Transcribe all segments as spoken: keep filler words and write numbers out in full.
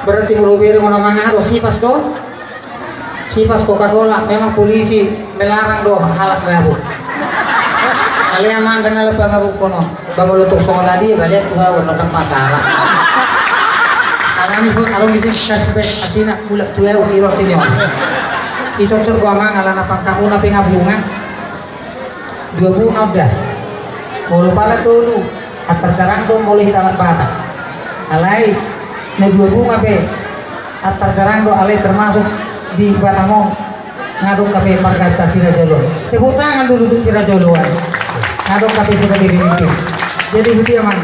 Berarti molo bere molo mangan do Sipas do. Sipas, Coca-Cola, memang polisi melarang do halak mabuk. Alai amang, ndang na lam pamabukhonon. Ba molo tung songon na dia, balian tu ahu, ndang masalah. Alani pun along isi suspek, artina mulak tu ahu, irot ini on. Itortor do amang, alana pangkapuna pe nga bunga. Dua bunga on da. Molo pala tolu, antar jarang do molo hita halak Batak. Alai na dua bunga pe antar jarang do, alai termasuk di Batam on nga adong hape marganta si Raja Oloan. Tepuk tangan dulu untuk si Raja Oloan. Nga adong hape sebagai pemimpin. Jadi begitu, amang.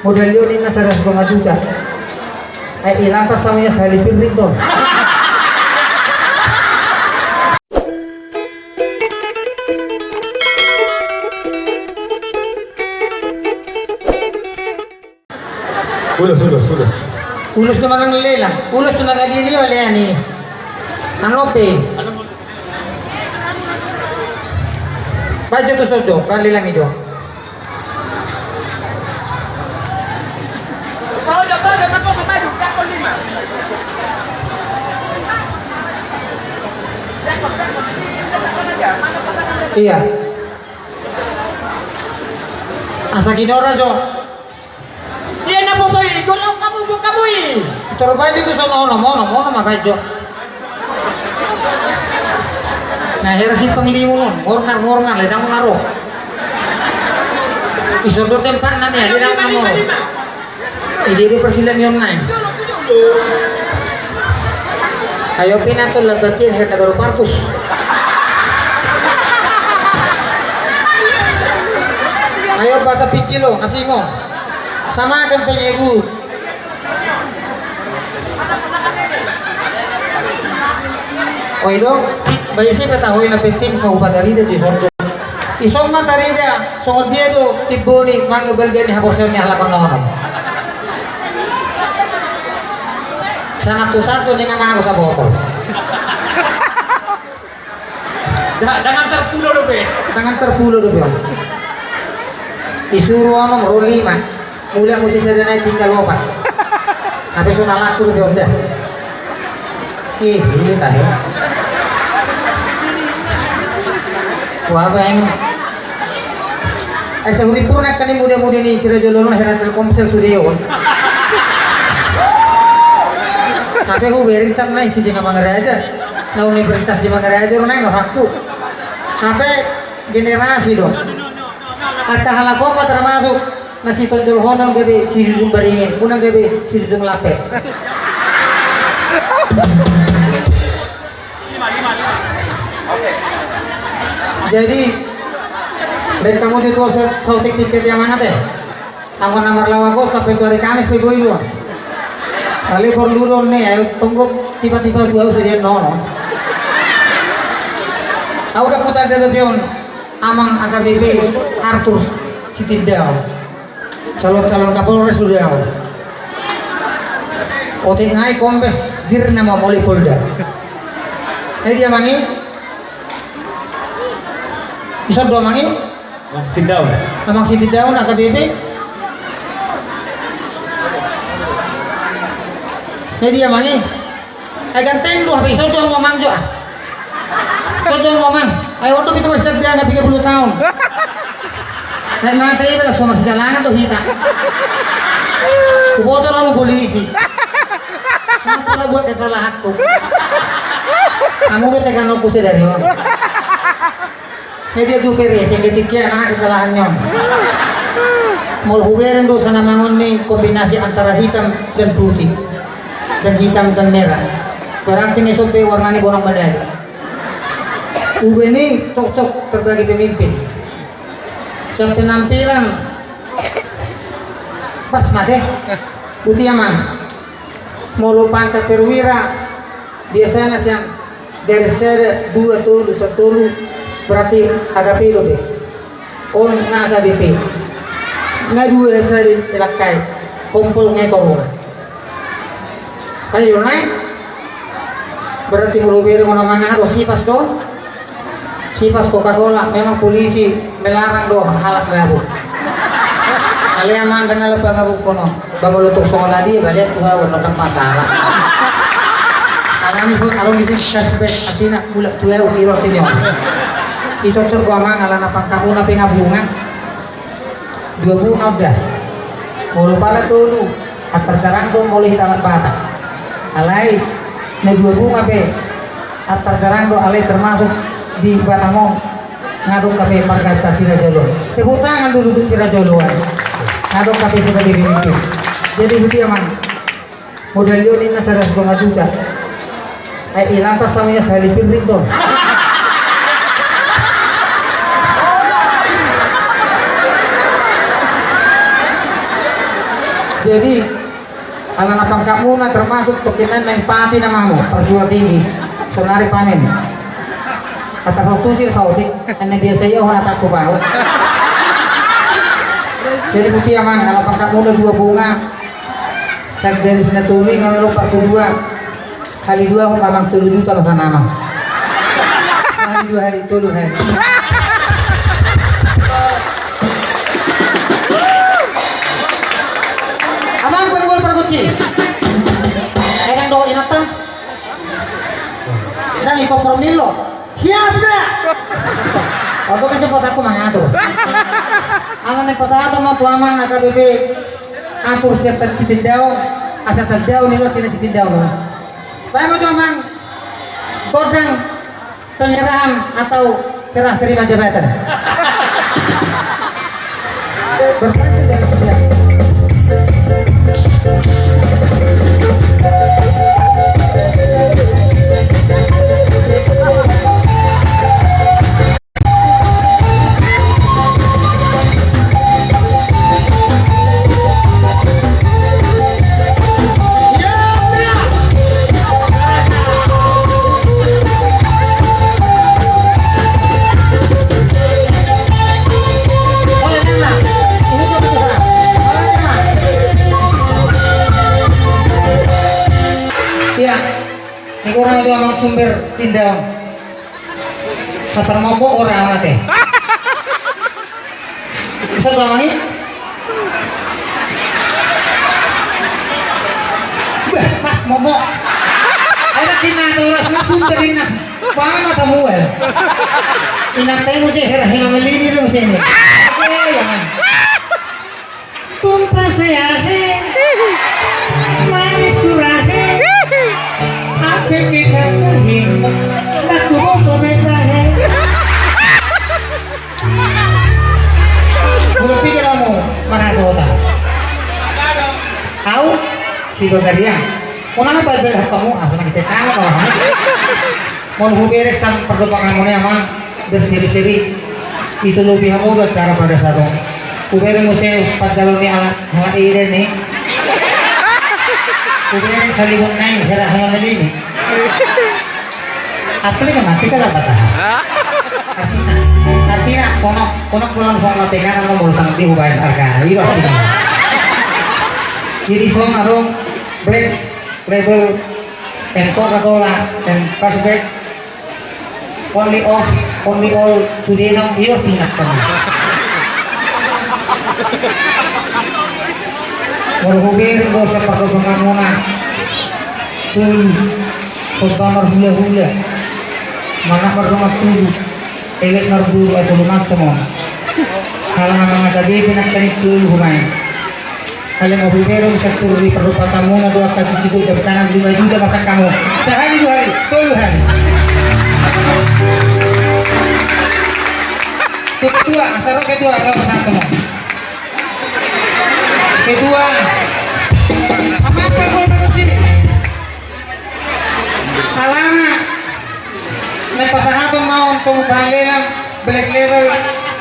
Modal liu ninna saratus lima juta. Eh, i lantas samunya sahali pirdik do. Ulos, ulos, ulos. Ulos tu manang lelang. Ulos tu manang lelang i. Anu pe. Baca tu sojo, kan lelang i jo. Iya. Asa ginora jo. Dia na poso i, gorong kamu, bo kamu i. Terbaik itu sono, ono, ono, ono, ma bajo. Na hera si panglimu non, ngorngar, ngorngar, le, damu naro. Isodo tempat nami, le, damu naro. Ide dia persilamion nai. Ayo pina tu labatin, hera na baru partus. Ayo basa pikilo, kasih ngomong. Sama kan penyebu. Oi do, baise kata hoi na penting so hupatarida jo i sonjo. I son ma tarida, songon dia do timboni manu balgani haporseaon ni halak on nongon. Sanang tu satu dengan aku sabotol. Da-, dangan tarpulo dope. Dangan tarpulo dope on. Isuru onom, ro lima. Mulak muse sada nai tinggal opat. Hape so na laku dope on da. Ih, ini tahe. Wah, apa ini? Eh, sahuri pun akan ni muda-muda ni, sira jolo na hera Telkomsel sude on. Hape hubereng cap nai si singa mangaraja. Na universitas di mangaraja ro nai no hakku. Hape generasi do. Angka halak on ma termasuk na sitonjolhonon gabe si Susung Baringin, unang gabe si Susung Lapet. Jadi, baen hamu jo tu saotik tiket yang mana teh? Anggo na marlawa ko sampe tu ari Kamis pe boi do. Alai porlu do on ni, ayo tonggo tiba-tiba tu ahu sedian nono. Ahu da kutanda dope on, amang A K B P Arthur Sitindaon. Calon-calon Kapolres do dia. Otik nai Kombes Dirna ma moli Polda. Eh, dia mangi? Isop do mangi? Amang Sitindaon. Amang Sitindaon, A K B P. Eh, dia mangi? Eh, ganteng do, hape so jo amang jo, ah. So jo amang. Eh, untuk itu masih dia nggak tiga puluh tahun. Eh, mate itu lah, so masih jalangan do hita. Kuboto lah mau polisi. Apa lah buat kesalahan tuh? Kamu udah tekan aku sedari on. Media tu pere, senggetik ya, na kesalahan on. Molo hubereng do sana mangon ni kombinasi antara hitam dan putih. Dan hitam dan merah. Berarti ni sope warna ni bonong badai. Ube ni cocok sebagai pemimpin. Siap penampilan. Pas mate. Uti aman. Molo pangkat perwira, biasana sian garis sada, dua, tolu, satolu, berarti A K P dope. On nga A K B P. Nga dua sada elak kai. Kompol nga i toruna. Ayo nai. Berarti molo bere molo mangan do Sipas do. Sipas, Coca-Cola, memang polisi melarang do halak mabuk. Alai amang, dang na lam pangabungkon on. Ba molo tung songon na dia, balian tu ahu, ndang masalah. Alani so adong isi cashback, artina mulak tu ahu, iro artina on. Ito cor do amang, alana pangkapmuna pe nga bunga. Dua bunga on da. Molo pala tolu, antar jarang do molo hita lam Batak. Alai na dua bunga pe, antar jarang do, alai termasuk di Batam on. Nga adong hape marganta Sirajolo. Tepuk tangan dulu untuk Sirajolo. Nga adong hape sebagai pemimpin. Jadi begitu amang. Modal liu ninna saratus lima juta. Eh, i lantas sama nya sahali pirrik do. Jadi alana pangkapmuna termasuk tokinan na impati nama hamu, perguruan tinggi. Sonari panen. Kata rotu sih saotik, karena biasa ia hona takut bau. Jadi bukti amang, alana pangkapmuna dua bunga. Sagaris na tolu i nga melompat tu dua. Hali dua ho amang, tolu juta ma sana amang. Hali dua, hali tolu, hali. Amang, pergol pergol si. Enang do inatan. Nang iko formil lo. Siap da. Aku kasih pas aku mangatur. Alana pasahaton ma tu amang A K B P. Atur siap tadi sitindaon. Asa tadaon ni lo tina sitindaon. Baik ma tu amang. Godang penyerahan atau serah terima jabatan. Berpacu dari sebelah. Iya, ini kurang itu amang sumber tindaon. Satar mopo ora anak e. Bisa tu amang i? Bah, pas mopo. Enak inna tu ora langsung jadi inna. Bang na tamu e. Inna tamu je hera hema melini dong sini. Oke, ya. Tumpah seahe, manis turahe, ape kita jahe, batu boto mesahe. Gula pikir kamu marasa otak. Au si Bagarian. Kau mana bal-bal kamu? Ah, senang kita kalah kawan. Molo hubereng sian pardompakanmuna i amang, berseri-seri. Ito lobi hamu do acara pada saat on. Hubereng muse panjalo ni halak, halak ida ni. Hubereng salibun nai, hera hema melini. Apli na mati ka lapat aha. Artina, artina, kono, kono pulang sama tengah nama molo sangat di hubaen arga. Iro artina. Jadi songon adong, break. Label, and Coca-Cola, and cashback, only off, only all, sude nang, iyo, pingat kami. Molo hubereng do sian pardompakanmuna, tolu, somba marhula-hula, manat mardongan tubu, elek marboru, ai tolu macam on. Halak na mangatabe pe nangkaning tolu hubaen. Alai molo hubereng sian toru ni pardompakanmuna do angka sisiku jam tangan lima juta ma sian hamu. Sahali dua hali, tolu hali. Tu ketua, asa ro ketua, ro pasahat hamu. Ketua. Apa, apa, apa, apa, sini? Alana naeng pasahaton ma on tu bahan lelang Black Label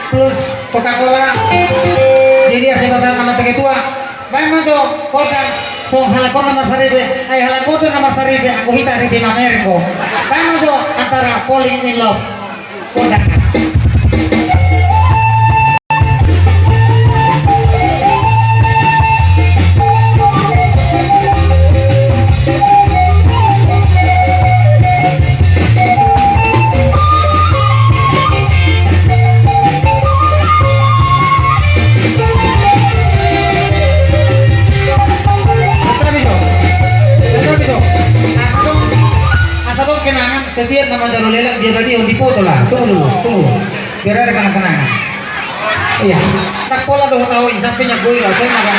plus Coca-Cola. Jadi asa pasahat nama tu ketua. Baen ma jo, kota, songon halak on na marsaripe, ai halak on na marsaripe, anggo hita ripe mamereng ho. Baen ma jo antara Falling in Love. Setiap na manjalo lelang dia tadi yang dipoto lah. Tunggu dulu, tunggu. Biar ada kenang-kenangan. Iya. Tak pola doho tahu, sampai nyagoi lah, saya makan.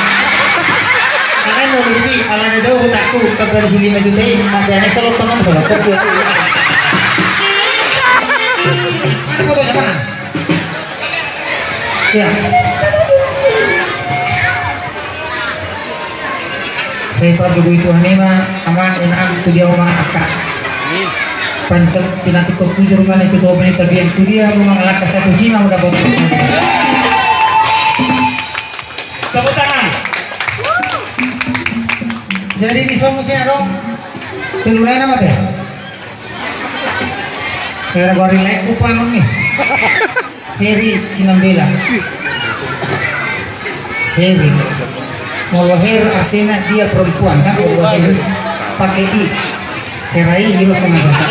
Karena mau lebih, ala ada doho takut, tapi harus lima juta ini, mati aneh, selalu tenang, selalu tenang. Mana fotonya, mana? Iya. Sai parjugui Tuhan i ma, amang, inang, tu dia ma angka. Pantek pinantik ko tujur ma ni tu tobi ni tabian tu dia ma angka satu sima udah bot. Tepuk tangan. Jadi di somu si adong. Telu lain apa deh? Saya gua relax ku pangun nih. Heri Sinambela. Heri. Kalau Her artinya dia perempuan kan, kalau Her pakai I. Herai, Iro, pengacara.